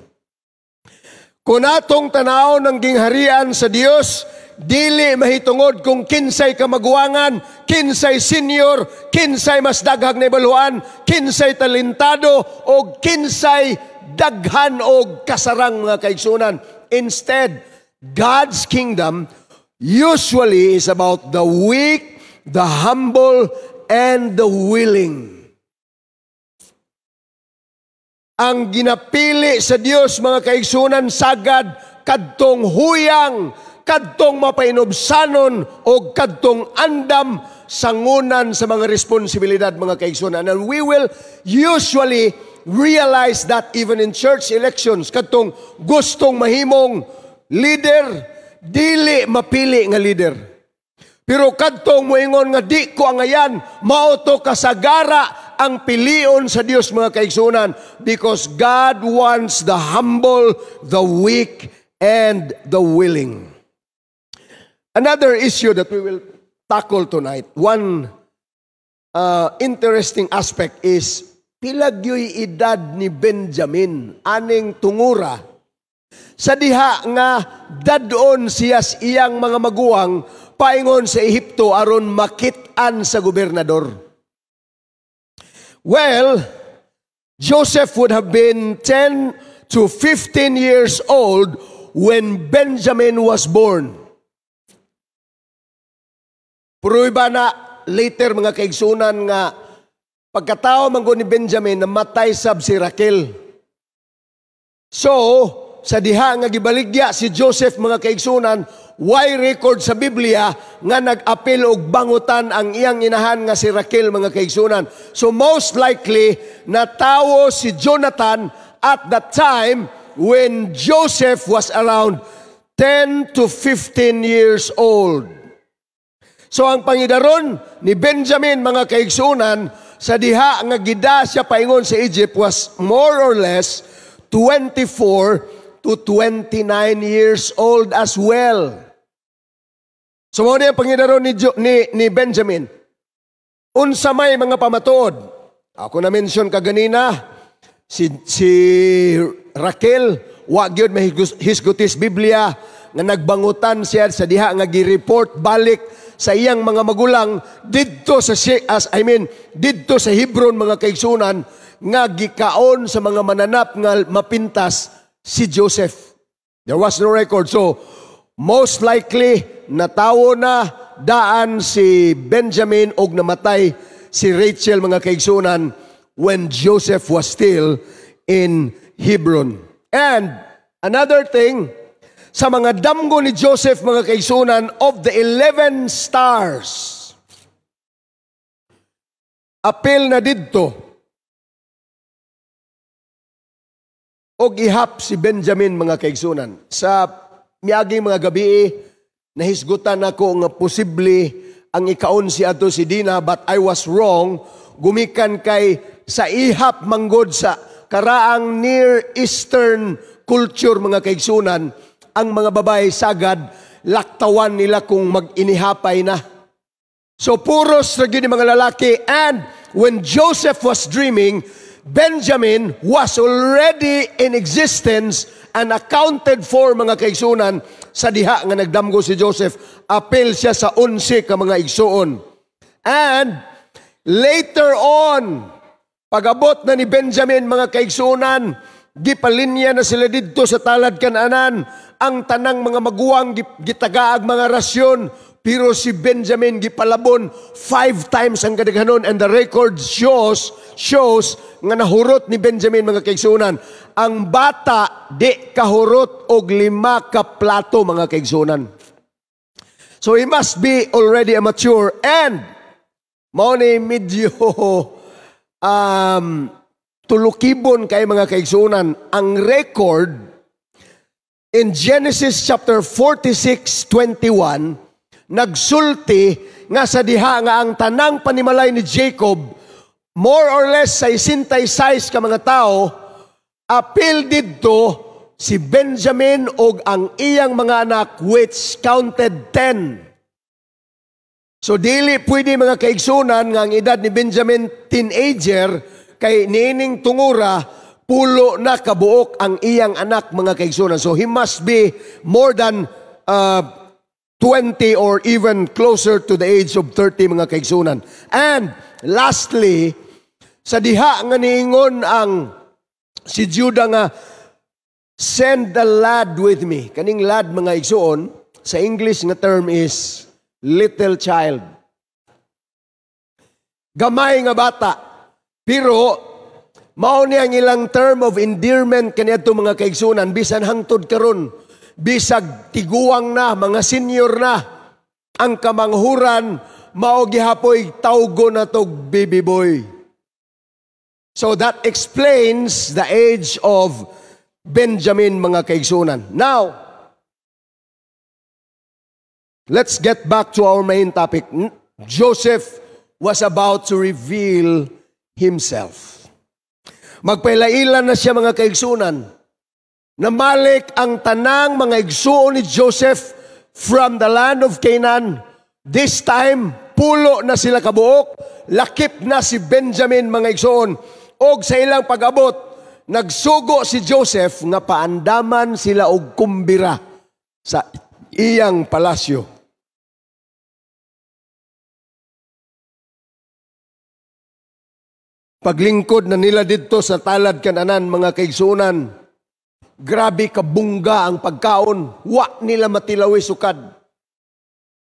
Kung atong tanaw ng gingharian sa Dios, dili mahitungod kung kinsay kamaguwangan, kinsay senior, kinsay mas daghang naibaluan, kinsay talentado, o kinsay daghan og kasarang, mga kaigsunan. Instead, God's kingdom usually is about the weak, the humble, and the willing. Ang ginapili sa Dios, mga kaigsunan, sagad kadtong huyang, kadtong mapainubsanon o kadtong andam sangunan sa mga responsibilidad, mga kaigsunan. And we will usually realize that even in church elections, kadtong gustong mahimong leader, dili mapili nga leader. Pero kadtong moingon nga di ko angayan, mao to kasagara ang pilion sa Dios, mga kaigsunan, because God wants the humble, the weak, and the willing. Another issue that we will tackle tonight, one interesting aspect is pila gyoy edad ni Benjamin aning tungura sa diha nga dadon siya sa iyang mga maguwang paingon sa Ehipto aron makit-an sa gobernador? Well, Joseph would have been 10 to 15 years old when Benjamin was born. Pruiba na later, mga kaigsunan, nga pagkatao man ni Benjamin, namatay sab si Raquel. So, sa diha nga gibaligya si Joseph, mga kaigsunan, way record sa Biblia nga nag-apil og bangutan ang iyang inahan nga si Raquel, mga kaigsunan. So most likely natawo si Jonathan at that time. when Joseph was around 10 to 15 years old. So ang pangidaron ni Benjamin, mga kaigsunan, sa diha nga gida siya paingon sa Egypt was more or less 24 to 29 years old as well. So mao ni ang pangidaron ni Benjamin. Unsa may mga pamatuod? Ako na mention kaganina si Raquel, wa gyud mahisgutis Biblia nga nagbangutan siya sa diha nga gi-report balik sa iyang mga magulang didto sa as I mean didto sa Hebron, mga kaigsunan, nga gikaon sa mga mananap nga mapintas si Joseph. There was no record. So most likely natawo na daan si Benjamin og namatay si Rachel, mga kaigsunan, when Joseph was still in Hebron. And another thing, sa mga damgo ni Joseph, mga kaigsunan, of the 11 stars, apil na didto og ihap si Benjamin, mga kaigsunan. Sa miaging mga gabi, nahisgutan nako nga posible ang ikaon si ato si Dina, but I was wrong gumikan kay sa ihap manggod sa karaang Near Eastern culture, mga kaigsunan, ang mga babae sagad laktawan nila kung mag-inihapay na. So puros ra gyud mga lalaki, and when Joseph was dreaming, Benjamin was already in existence and accounted for, mga kaigsunan, sa diha nga nagdamgo si Joseph. Apil siya sa 11 ka mga igsuon. And later on, pag-abot na ni Benjamin, mga kaigsuonan, gipalinya na sila didto sa talad Kananan. Ang tanang mga maguwang gitagaag mga rasyon, pero si Benjamin gipalabon five times ang kadaghanon, and the record shows nga nahurot ni Benjamin, mga kaigsuonan. Ang bata di kahurot og 5 ka plato, mga kaigsuonan. So he must be already a mature, and mao ni medyo tulukibon kay, mga kaigsuonan, ang record in Genesis chapter 46:21 nagsulti nga sa diha nga ang tanang panimalay ni Jacob, more or less sa 66 ka mga tao, apil didto si Benjamin og ang iyang mga anak, which counted 10. So dili pwede, mga kaigsunan, nga ang edad ni Benjamin teenager kay niining tungura pulo na kabuok ang iyang anak, mga kaigsunan. So he must be more than 20 or even closer to the age of 30, mga kaigsunan. And lastly, sa diha nga niingon ang si Judah nga, "Send the lad with me." Kaning lad, mga igsuon, sa English nga term is little child. Gamay nga bata. Pero mao ni ang ilang term of endearment kaniadto, mga kaigsunan, bisan hangtod karon, bisag tiguang na, mga senior na, ang kamanghuran mao gihapoy tawgo na tog baby boy. So that explains the age of Benjamin, mga kaigsunan. Now, let's get back to our main topic. Joseph was about to reveal himself. Magpailaila na siya, mga kaigsunan. Namalik ang tanang mga igsuon ni Joseph from the land of Canaan. This time, pulo na sila kabuok. Lakip na si Benjamin, mga igsuon. Og sa ilang pag-abot, nagsugo si Joseph nga paandaman sila og kumbira sa iyang palasyo. Paglingkod na nila didto sa talad Kananan, mga kaigsuonan, grabe kabungga ang pagkaon, wa nila matilawi sukad.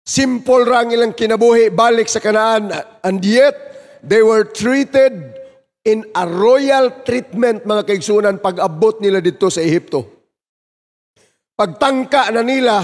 Simple ra ang ilang kinabuhi balik sa Kanaan, and yet they were treated in a royal treatment, mga kaigsuonan, pag-abot nila didto sa Ehipto. Pagtangka na nila,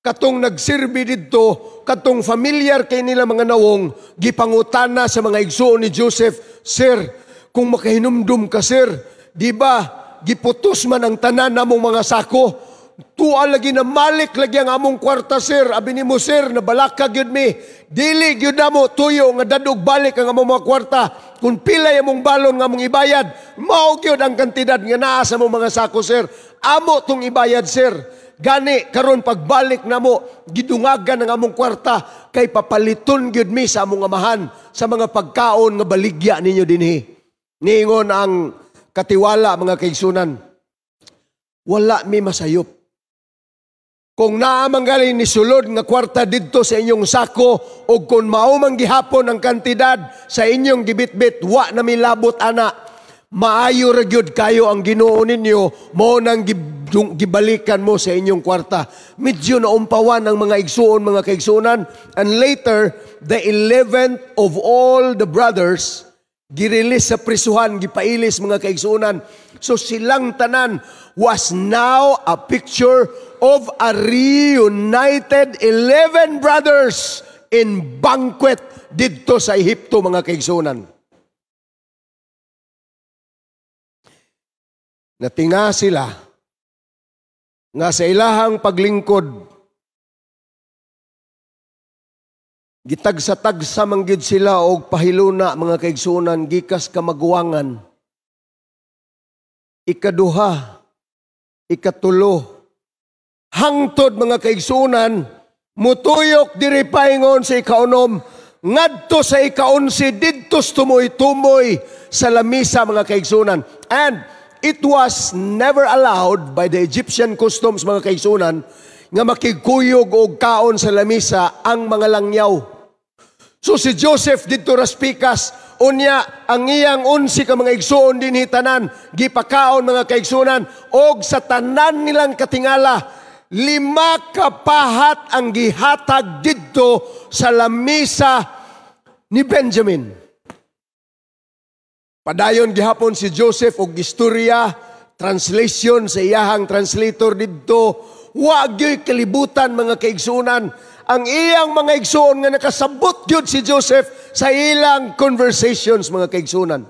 katong nagsirbi didto, katong familiar kay nila mga nawong, gipangutana sa mga igsuon ni Joseph, "Sir, kung makahinumdum ka, sir, di ba Giputos man ang tanan namong mga sako. Tua lagi na malik lagi ang among kwarta, sir. Abi nimo, sir, nabalaka gyud mi. Dili gyud namo tuyo nga dadog balik ang among mga kwarta. Kung pilay among balon nga among ibayad, mao gyud ang kantidad nga naa sa among mga sako, sir. Amo tong ibayad, sir. Gani karon pagbalik namo, gidungagan ang among kwarta kay papaliton gyud mi sa among amahan sa mga pagkaon nga baligya ninyo dinhi. Niingon ang katiwala, mga kaigsunan, "Wala mi masayop. Kung naa man galing ni sulod nga kwarta didto sa inyong sako o kung mao man gihapon ang kantidad sa inyong gibitbit, wa na mi labot ana. Maayo ra gyud kayo ang Ginoo ninyo, mao nang gibalikan mo sa inyong kwarta." Medyo naumpawan ang mga igsuon, mga kaigsuonan, and later the 11th of all the brothers girelease sa prisuhan, gipailis, mga kaigsuonan. So silang tanan was now a picture of a reunited 11 brothers in banquet didto sa Ehipto, mga kaigsuonan. Natinga sila nga sa ilahang paglingkod, gitagsa-tagsa man gyud sila og pahiluna, mga kaigsuonan, gikas kamaguwangan. Ikaduha, ikatulo, hangtod, mga kaigsuonan, mutuyok diri paingon sa ikaunom, ngadto sa ikaunsi, didto tumoy-tumoy sa lamisa, mga kaigsuonan. And it was never allowed by the Egyptian customs, mga kaigsuonan, nga makigkuyog og kaon sa lamisa ang mga langyaw. So si Joseph didto raspikas, unya ang iyang 11 ka mga igsuon dinhi tanan gipakaon, mga kaigsuonan, og sa tanan nilang katingala, 5 ka pahat ang gihatag didto sa lamisa ni Benjamin. Padayon gihapon si Joseph og istorya, translation sa iyahang translator didto. Wa gyoy kalibutan, mga kaigsuonan, ang iyang mga igsuon nga nakasabot gyud si Joseph sa ilang conversations, mga kaigsuonan.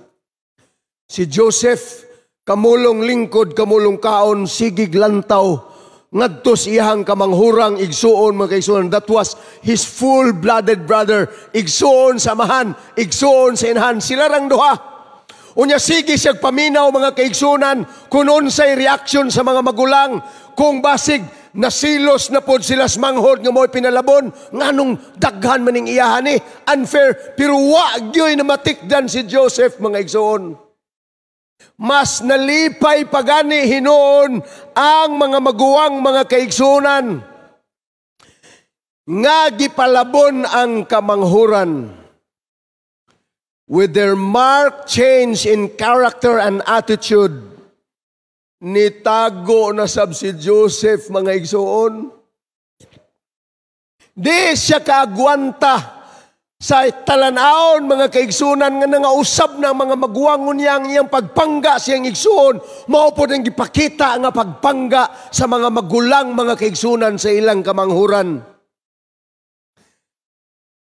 Si Joseph kamulong lingkod, kamulong kaon, sigig lantaw ngadto sa iyang kamanghurang igsuon, mga kaigsuonan. That was his full-blooded brother, igsuon sa amahan, igsuon sa inahan, sila rang duha. Unya sige siyang paminaw, mga kaigsuonan, kung unsay reaction sa mga magulang, kung basig nasilos na pod sila sa manghod nga mo'y pinalabon, nganong daghan maning iyahan ni, unfair, pero wa gyoy namatikdan si Joseph, mga igsuon. Mas nalipay pagani hinuon ang mga maguwang, mga kaigsuonan, nga gipalabon ang kamanghuran. With their marked change in character and attitude, nitago na sab si Joseph, mga igsuon. Di siya kaagwanta sa talan-awon, mga kaigsunan, nga nangausab na ang mga maguwang niyang iyang pagpangga siyang igsuon, mao pod ang gipakita nga pagpangga sa mga magulang, mga kaigsunan, sa ilang kamanghuran.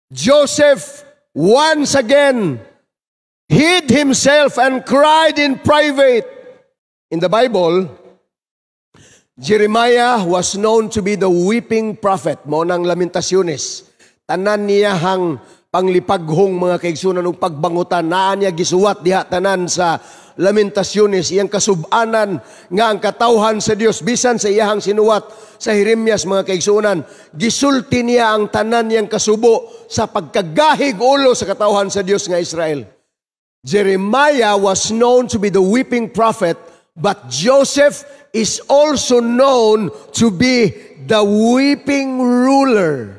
Joseph once again hid himself and cried in private. In the Bible, Jeremiah was known to be the weeping prophet. Mao nang Lamentaciones. Tanan niya hang panglipaghong, mga kaigsunan, ug pagbangutan, naa niya gisuwat diha tanan sa Lamentaciones, iyang kasubanan nga ang katawhan sa Dios bisan sa iyahang sinuwat sa Jeremias, mga kaigsunan, gisulti niya ang tanan niyang kasubo sa pagkagahig ulo sa katawhan sa Dios nga Israel. Jeremiah was known to be the weeping prophet, but Joseph is also known to be the weeping ruler.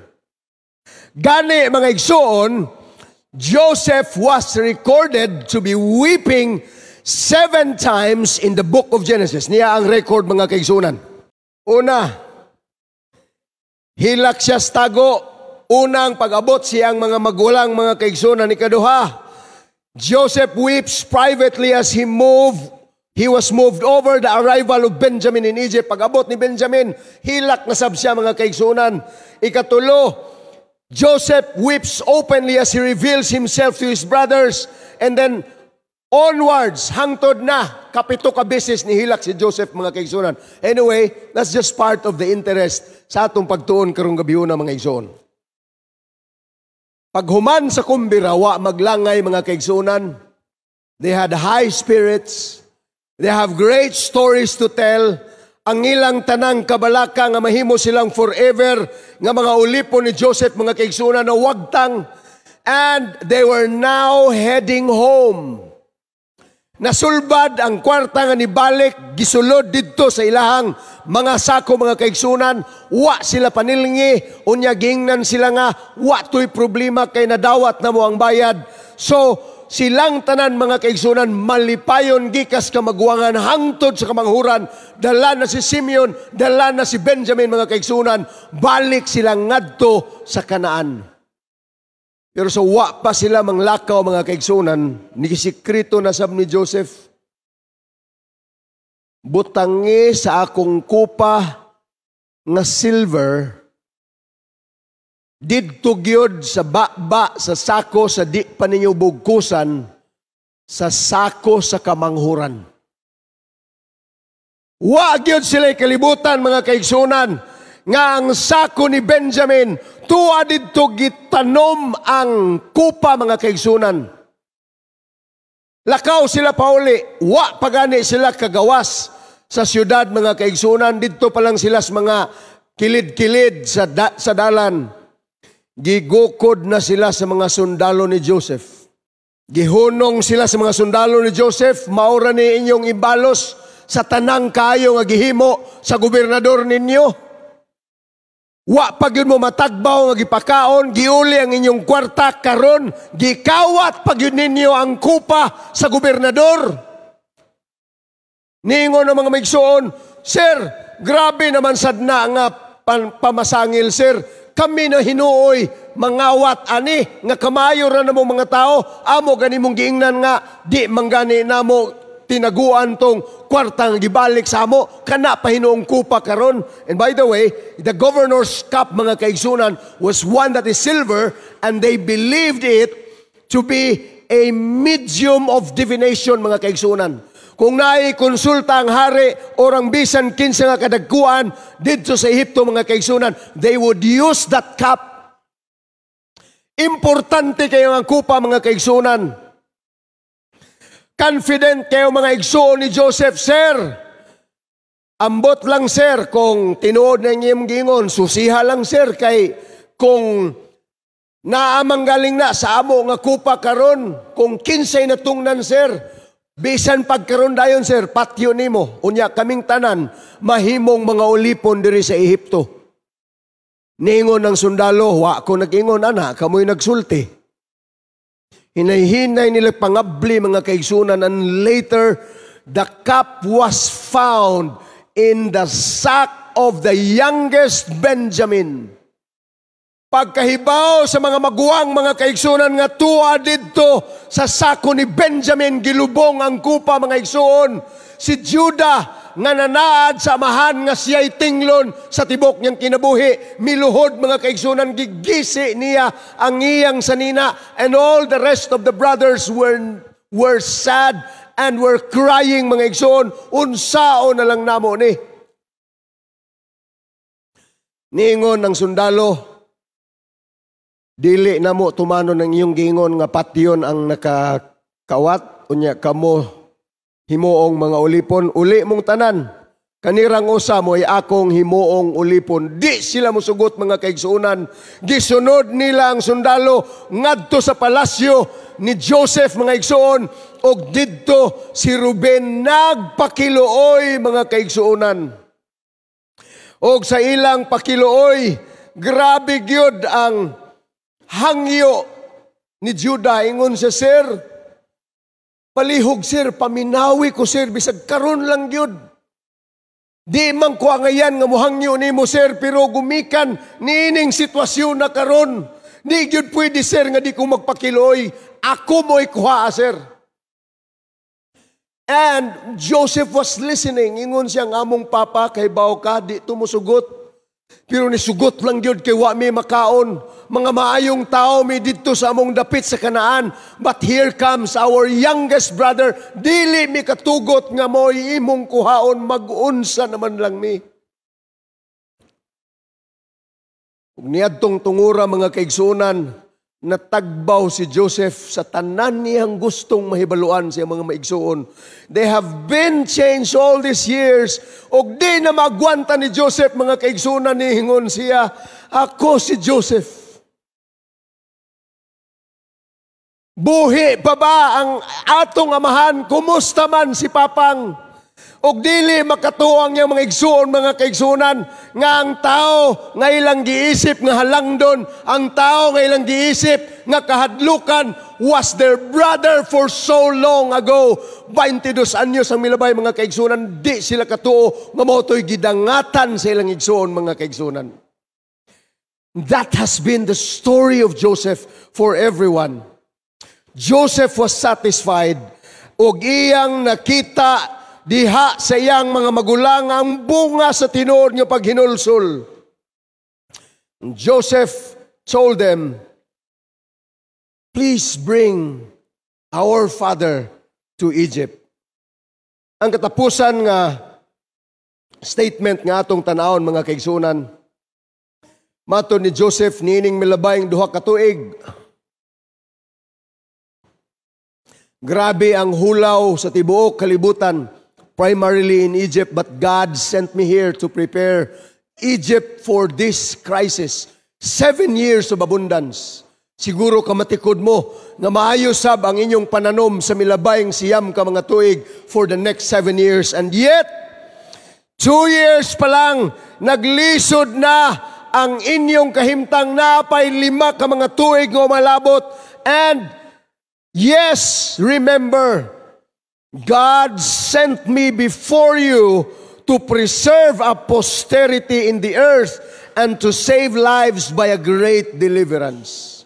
Gani, mga igsuon, Joseph was recorded to be weeping 7 times in the book of Genesis. Niya ang record, mga kaigsuonan. Una, hilak siya sa tago. Unang pag-abot siyang mga magulang, mga kaigsuonan. Ikaduha, Joseph weeps privately as he moved. He was moved over the arrival of Benjamin in Egypt. Pag-abot ni Benjamin, hilak na sab siya, mga kaigsuonan. Ikatulo, Joseph weeps openly as he reveals himself to his brothers. And then onwards, hangtod na. Kapito ka beses nihilak si Joseph, mga kaigsuonan. Anyway, that's just part of the interest sa atong pagtuon karong gabi na, mga igsoon. Paghuman sa kumbira, wa maglangay, mga kaigsuonan. They had high spirits. They have great stories to tell. Ang ilang tanang kabalaka nga mahimo silang forever nga mga ulipon ni Joseph, mga kaigsuonan, na wagtang, and they were now heading home. Nasulbad ang kwarta nga nibalik, gisulod didto sa ilahang mga sako, mga kaigsuonan. Wa sila panilngi, unya gingnan sila nga wa to'y problema kay nadawat na mo ang bayad. So, silang tanan, mga kaigsuonan, malipayon gikas kamaguwangan hangtod sa kamanghuran. Dala na si Simeon, dala na si Benjamin, mga kaigsuonan, balik sila ngadto sa Kanaan. Pero sa wa pa sila manglakaw, mga kaigsuonan, nikisikreto na sab ni Joseph. "Butangi sa akong kupa nga silver didto gyud sa baba sa sako sa di pa ninyo bugkusan sa sako sa kamanghuran." Wa gyud sila kalibutan, mga kaigsuonan, nga ang sako ni Benjamin tuwa didto gitanom ang kupa, mga kaigsuonan. Lakaw sila pauli, wa pagani sila kagawas sa syudad, mga kaigsuonan, didto pa lang sila sa mga kilid-kilid sa dalan. Gigukod na sila sa mga sundalo ni Joseph. Gihunong sila sa mga sundalo ni Joseph, "Maura ni inyong ibalos sa tanang kayo nga gihimo sa gobernador ninyo. Wa pa gyud mo matagbaw nga gipakaon, giuli ang inyong kwarta, karon gikawat pa gyud ninyo ang kupa sa gobernador." Niingon ang mga maigsuon, "Sir, grabe naman sad na nga pamasangil, sir. Kami na hinuoy mangawat ani nga kamayo ra namo mga tao, amo gani mong giingnan nga di manggani namo tinaguan tong kwartang gibalik sa amo, kana pa hinuong kupa karon." And by the way, the governor's cup, mga kaigsuonan, was one that is silver, and they believed it to be a medium of divination, mga kaigsuonan. Kung naay konsulta ang hari o ang bisan kinsa nga kadagkuan didto sa Ehipto, mga kaigsuonan, they would use that cup. Importante kayo ang kupa, mga kaigsuonan. Confident kayo mga igsuon ni Joseph, "Sir, ambot lang, sir, kung tinuod na iyong giingon, susiha lang, sir, kay kung naamang galing na sa amo nga kupa karon, kung kinsay natungnan, sir, bisan pagkaron dayon, sir, patyo nimo, unya kaming tanan mahimong mga ulipon diri sa Ehipto." Niingon ng sundalo, "Wa ko nag-ingon ana, kamoy nagsulti." Hinay-hinay nila pangabli, mga kaigsuonan, and later the cup was found in the sack of the youngest Benjamin. Pagkahibaw sa mga maguwang, mga kaigsuonan, nga tuwa didto sa sako ni Benjamin gilubong ang kupa, mga igsuon, si Judah nga nanaad sa amahan nga siya'y tinglon sa tibok niyang kinabuhi, miluhod, mga kaigsuonan, gigisi niya ang iyang sanina, and all the rest of the brothers were sad and were crying, mga igsuon, "Unsao na lang namo ni?" Niingon ng sundalo, "Dili na mo tumanon ng iyong giingon nga patyon ang nakakawat, unya kamo himuong mga ulipon, uli mong tanan. Kanirang usa mo ay akong himuong ulipon." Di sila musugot, mga kaigsuonan. Gisunod nila ang sundalo ngadto sa palasyo ni Joseph, mga igsuon, og didto si Ruben nagpakiluoy, mga kaigsuonan. Og sa ilang pakiluoy, grabe gyud ang hangyo ni Judah. Ingon siya, "Sir, palihog, sir, paminawi ko, sir, bisag karon lang gyud. Di man ko angayan nga muhangyo nimo, sir, pero gumikan niining sitwasyon na karon. Di gyud pwede, sir, nga di ko magpakiluoy. Ako mo'y kuha, sir." And Joseph was listening. Ingon siya, "Ang among papa, kay ka, di tumusugot. Pero nisugot lang gyud kay wa mi makaon. Mga maayong tao mi didto sa among dapit sa Kanaan. But here comes our youngest brother. Dili mi katugot nga mo'y imong kuhaon, mag-unsa naman lang mi. Ug niadtong tungura, mga kaigsuonan, natagbaw si Joseph sa tanan niyang gustong mahibaluan sa mga maigsuon. They have been changed all these years. Og di na magwanta ni Joseph, mga kaigsuonan, niingon siya, "Ako si Joseph. Buhi pa ba ang atong amahan? Kumusta man si Papang?" Og dili makatuo ang iyang mga igsuon, mga kaigsuonan, nga ang tao nga ilang giisip nga halangdon, ang tao nga ilang giisip nga kahadlukan was their brother for so long ago. 22 anyos ang milabay, mga kaigsuonan, di sila katuo nga mao to'y gidangatan sa ilang igsuon, mga kaigsuonan. That has been the story of Joseph for everyone. Joseph was satisfied og iyang nakita diha sa iyang mga magulang ang bunga sa tinuod nga paghinulsol. Joseph told them, "Please bring our father to Egypt." Ang katapusan nga statement nga atong tanawon, mga kaigsuonan, matod ni Joseph, niining milabayng 2 ka tuig, grabe ang hulaw sa tibuok kalibutan, primarily in Egypt, but God sent me here to prepare Egypt for this crisis. 7 years of abundance. Siguro kamatikod mo nga maayo sab ang inyong pananom sa milabayng 9 ka mga tuig for the next 7 years. And yet, 2 years pa lang, naglisod na ang inyong kahimtang, napay 5 ka mga tuig nga malabot. And yes, remember, God sent me before you to preserve a posterity in the earth and to save lives by a great deliverance.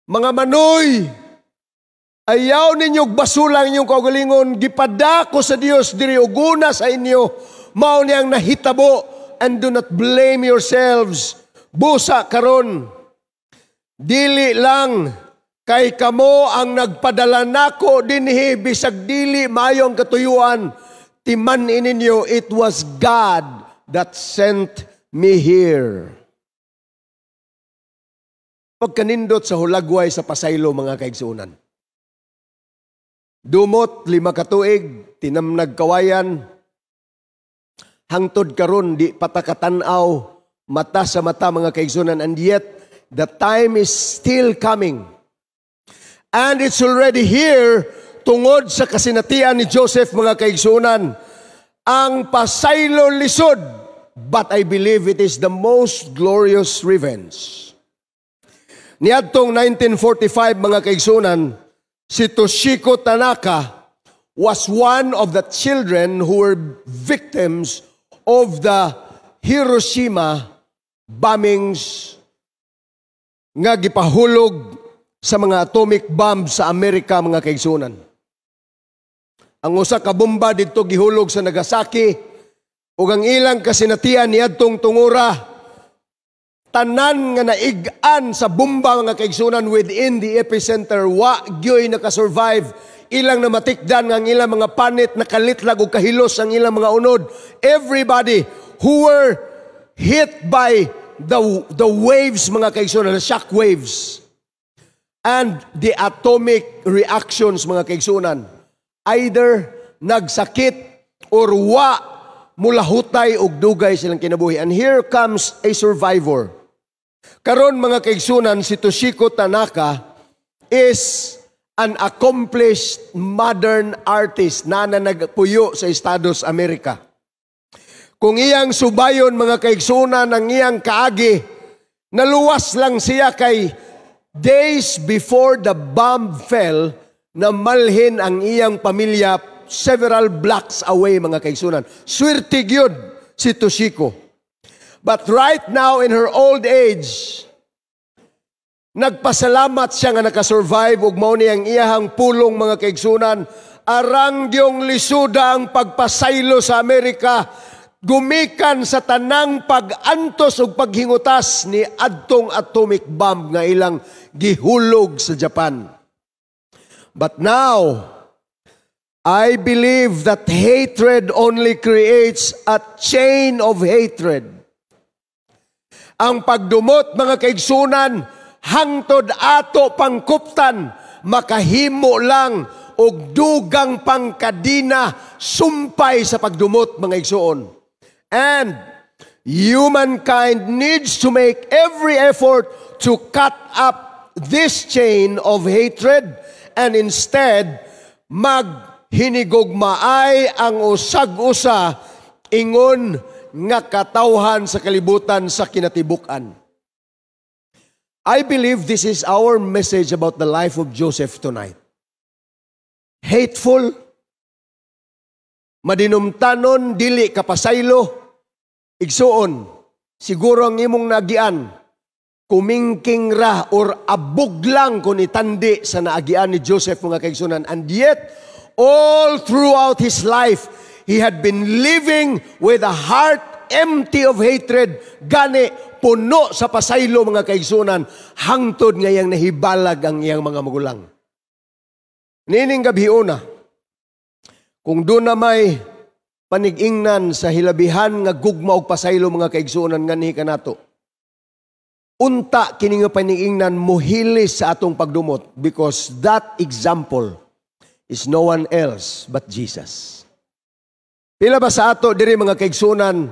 Mga manoy, ayaw ninyo basula ang inyong kaugalingon, gipadako sa Dios diri ug una sa inyo, mao niyang nahitabo, and do not blame yourselves. Busa karon, dili lang kay kamo ang nagpadala nako dinhi bisag dili maayo ang katuyuan, timan-i ninyo, it was God that sent me here. Pagkanindot sa hulagway sa pasaylo, mga kaigsuonan. Dumot 5 ka tuig, tinamnag kawayan, hangtod karon di patakatan-aw mata sa mata, mga kaigsuonan, and yet the time is still coming. And it's already here tungod sa kasinatian ni Joseph, mga kaigsuonan. Ang pasaylo lisod, but I believe it is the most glorious revenge. Niadtong 1945, mga kaigsuonan, si Toshiko Tanaka was one of the children who were victims of the Hiroshima bombings nga gipahulog sa mga atomic bomb sa Amerika, mga kaigsuonan. Ang usa ka bomba didto gihulog sa Nagasaki ug ang ilang kasinatian niadtong tungura, tanan nga naig-an sa bomba, mga kaigsuonan, within the epicenter, wa gyoy nakasurvive. Ilang namatikdan nga ang ilang mga panit nakalitlag og kahilos ang ilang mga unod. Everybody who were hit by the waves, mga kaigsuonan, the shock waves and the atomic reactions, mga kaigsuonan, either nagsakit or wa mulahutay og dugay silang kinabuhi. And here comes a survivor. Karon, mga kaigsuonan, si Toshiko Tanaka is an accomplished modern artist na nagpuyo sa Estados Amerika. Kung iyang subayon, mga kaigsuonan, ang iyang kaagi, naluwas lang siya kay days before the bomb fell, namalhin ang iyang pamilya several blocks away, mga kaigsuonan. Swerte gyud si Toshiko. But right now, in her old age, nagpasalamat siya nga nakasurvive ug mao ni ang iyahang pulong, mga kaigsuonan: "Arang gyung lisuda ang pagpasaylo sa Amerika. Gumikan sa tanang pag-antos ug paghingutas ni adtong atomic bomb nga ilang gihulog sa Japan. But now, I believe that hatred only creates a chain of hatred. Ang pagdumot, mga kaigsunan, hangtod ato pangkuptan, makahimo lang og dugang pangkadina, sumpay sa pagdumot, mga igsuon. And humankind needs to make every effort to cut up this chain of hatred and instead maghinigugmaay ang usag-usa ingon nga katawhan sa kalibutan sa kinatibuk-an. I believe this is our message about the life of Joseph tonight. Hateful, madinumtanon, dili kapasaylo, igsuon, siguro ang imong naagian, kumingking ra or abog lang kung itandi sa naagian ni Joseph, mga kaigsunan. And yet, all throughout his life, he had been living with a heart empty of hatred, gani puno sa pasaylo, mga kaigsunan, hangtod nga iyang nahibalag ang iyang mga magulang. Niining gabhiona, kung duna may panigingnan sa hilabihan nga gugma og pasaylo, mga kaigsuonan, nganhi kanato. Unta kini nga panigingnan muhilis sa atong pagdumot because that example is no one else but Jesus. Pila ba sa ato diri, mga kaigsunan,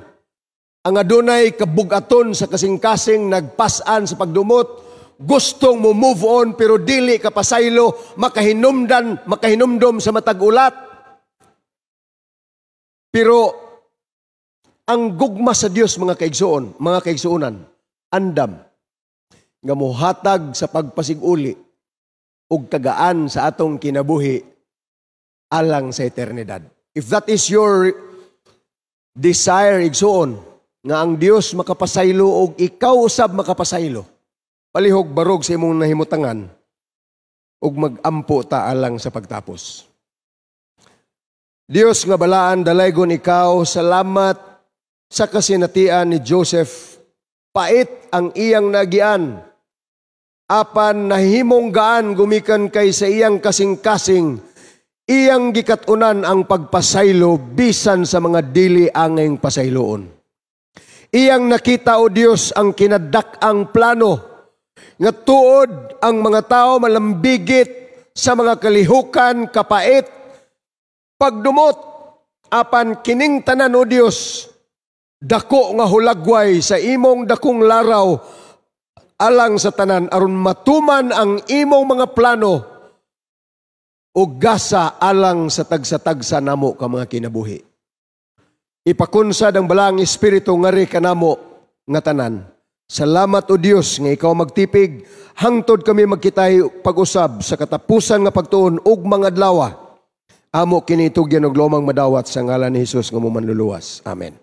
ang adunay kabugaton sa kasing-kasing, nagpas-an sa pagdumot, gustong mo move on pero dili ka pasaylo, makahinumdan, makahinumdom sa matag ulat? Pero ang gugma sa Dios, mga kaigsuon, mga kaigsuonan, andam nga mohatag sa pagpasiguli ug kagaan sa atong kinabuhi alang sa eternidad. If that is your desire, igsuon, nga ang Dios makapasaylo og ikaw usab makapasaylo, palihog barog sa imong nahimutangan ug mag-ampo ta alang sa pagtapos. Dios nga balaan, dalaygon ikaw, salamat sa kasinatian ni Joseph. Pait ang iyang naagian. Apan nahimong gaan gumikan kay sa iyang kasing-kasing, iyang gikatunan ang pagpasaylo bisan sa mga dili angay pasayloon. Iyang nakita, o Dios, ang kinadak-ang plano nga tuod ang mga tao malambigit sa mga kalihukan, kapait, pagdumot, apan kining tanan, o Dios, dako nga hulagway sa imong dakong laraw alang sa tanan aron matuman ang imong mga plano o gasa alang sa tagsa-tagsa namo ka mga kinabuhi. Ipakunsad ang Balaang Espiritu ngari kanamo nga tanan. Salamat, o Dios, nga ikaw magtipig hangtod kami magkitay pag-usab sa katapusan nga pagtuon ug mga adlaw. Amo kini itugyan og lomang madawat sa ngalan ni Hesus nga among Manluluwas. Amen.